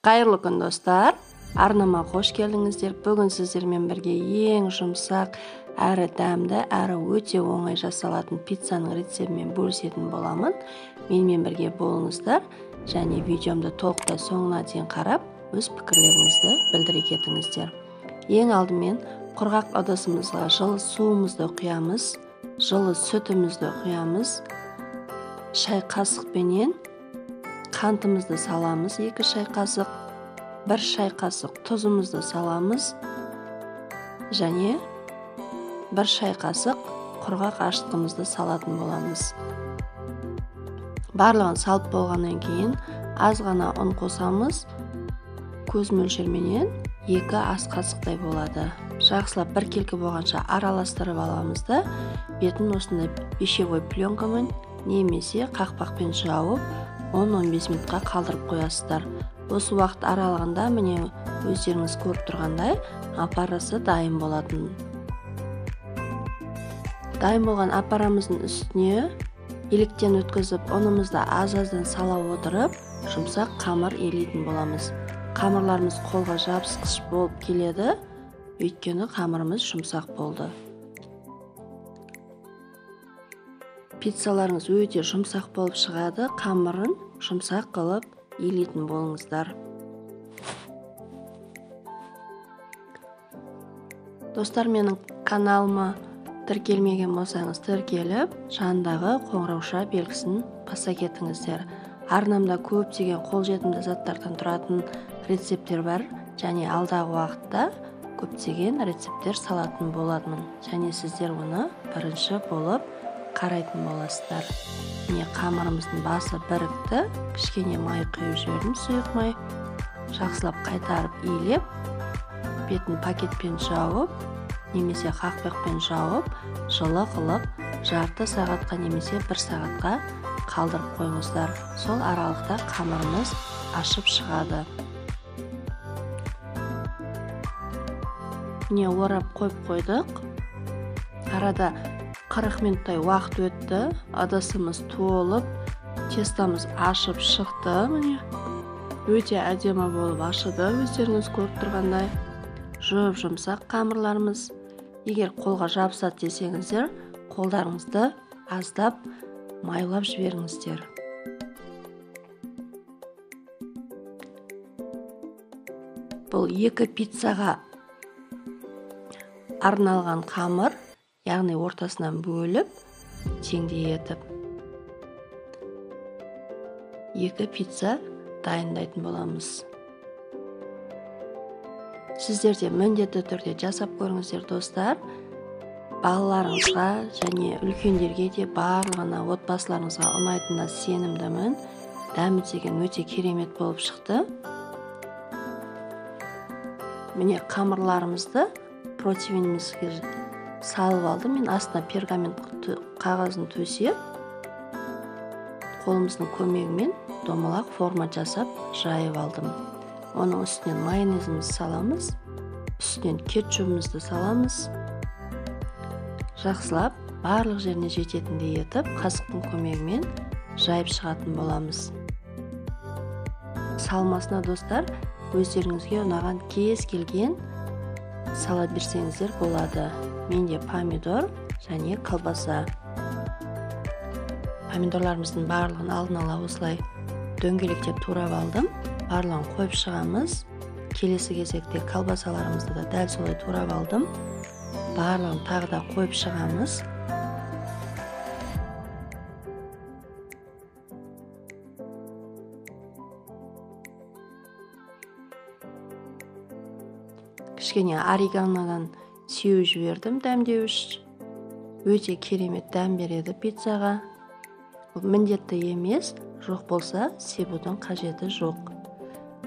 Қайырлы күн, достар! Арнама қош келдіңіздер. Бүгін сіздермен бірге ең жұмсақ, әрі дәмді, әрі өте оңай жасалатын пиццаның рецептімен бөлісетін боламын. Менімен бірге болыңыздар және видеомды толықтай соңына дейін қарап, өз пікірлеріңізді білдіре кетіңіздер. Ең алдымен құрғақ ыдысымызға жылы суымызды құямыз, жылы сүтімізді құямыз, шай қасықпенен қантымызды саламыз, 2 шай қасық, 1 шай қасық тұзымызды саламыз және 1 шай қасық құрғақ ашытқымызды салатын боламыз. Барлығын салып болғаннан кейін аз ғана ұн қосамыз, көз мөлшерменен 2 ас қасықтай болады. Жақсылап біркелкі болғанша араластырып аламыз да, бетін осындай пищевой пленкамен немесе қақпақпен жауып 10-15 минутқа қалдырып қоясыздар. Осы уақыт аралығында міне өздеріңіз көріп тұрғандай апарасы дайын болатын. Дайын болған апарамыздың үстіне електен өткізіп, ұнымызды аз-аздан сала отырып, жұмсақ қамыр елейтін боламыз. Қамырларымыз қолға жабысқыш болып келеді, өйткені қамырымыз жұмсақ болды. Пиццаларыңыз өте жұмсақ болып шығады, қамырын жұмсақ қылып елейтін болыңыздар. Достар, менің каналыма тіркелмеген болсаңыз, тіркеліп, жанындағы қоңырауша белгісін баса кетіңіздер. Арнамда көптеген қолжетімді заттардан тұратын рецепттер бар және алдағы уақытта көптеген рецепттер салатын боламын. Және сіздер оны бірінші болып қарайтын боласыздар. Міне қамырымыздың басы бірікті, кішкене май құйып жібердім, сұйық май. Жақсылап қайтарып илеп, бетін пакетпен жауып, немесе қақпақпен жауып, жылы қылып, жарты сағатқа немесе 1 сағатқа қалдырып қойыңыздар. Сол аралықта қамырымыз ашып шығады. Міне орап қойып қойдық. Арада 40 минуттай уақыт өтті. Ыдысымыз толып, тестамыз ашып шықты. Міне өте әдемі болып ашыды, өздеріңіз көріп тұрғандай. Жұп-жұмсақ қамырларымыз. Егер қолға жабысады десеңіздер, қолдарыңызды аздап майлап жіберіңіздер. Бұл 2 пиццаға арналған қамыр, яғни ортасынан бөліп, теңдей етіп 2 пицца дайындайтын боламыз. Сіздер де міндетті түрде жасап көріңіздер, достар. Балаларыңызға және үлкендерге де, барлығына, отбасыларыңызға ұнайтынына сенімдімін. Дәмі деген өте керемет болып шықты. Міне қамырларымызды противенімізге салып алдым. Мен астына пергамент қағазын төсеп, қолымыздың көмегімен домалақ форма жасап жайып алдым. Оның үстінен майонезімізді саламыз, үстінен кетчупымызды саламыз. Жақсылап барлық жеріне жететіндей етіп қасықтың көмегімен жайып шығатын боламыз. Салмасына, достар, өздеріңізге ұнаған кез келген сала берсеңіздер болады. Менде помидор және колбаса. Помидорларымыздың барлығын алдын ала осылай дөңгелектеп турап алдым. Барлығын қойып шығамыз. Келесі кезекте колбасаларымызды да дәл солай турап алдым. Барлығын тағы да қойып шығамыз. Кішкене ореганодан сеуіп жібердім, дәмдеуіш. Өте керемет дәм береді пиццаға. Бұл міндетті емес, жоқ болса себудің қажеті жоқ.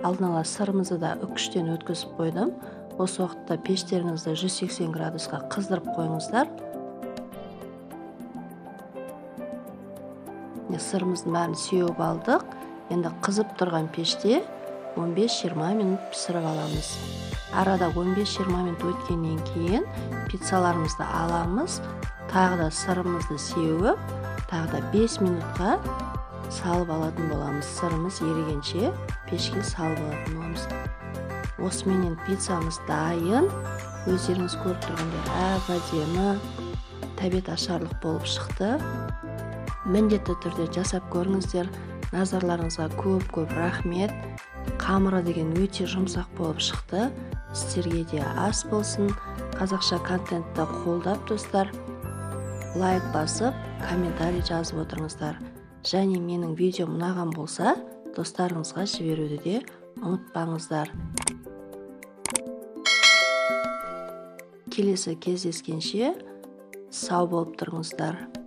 Алдын ала сырымызды да үкіштен өткізіп қойдым. Осы уақытта пештеріңізді 180 градусқа қыздырып қойыңыздар. Міне сырымыздың бәрін сеуіп алдық. Енді қызып тұрған пеште 15-20 минут пісіріп аламыз. Арада 15-20 минут өткеннен кейін пиццаларымызды аламыз, тағы да сырымызды сеуіп, тағы да 5 минутқа салып алатын боламыз. Сырымыз ерігенше пешке салып алатын боламыз. Осыменен пиццамыз дайын. Өздеріңіз көріп тұрғандай әп-әдемі, тәбет ашарлық болып шықты. Міндетті түрде жасап көріңіздер. Назарларыңызға көп-көп рахмет. Қамыры деген өте жұмсақ болып шықты. Сіздерге де ас болсын. Қазақша контентті қолдап, достар, лайк басып, комментарий жазып отырыңыздар. Және менің видеом ұнаған болса, достарыңызға жіберуді де ұмытпаңыздар. Келесі кездескенше сау болып тұрыңыздар.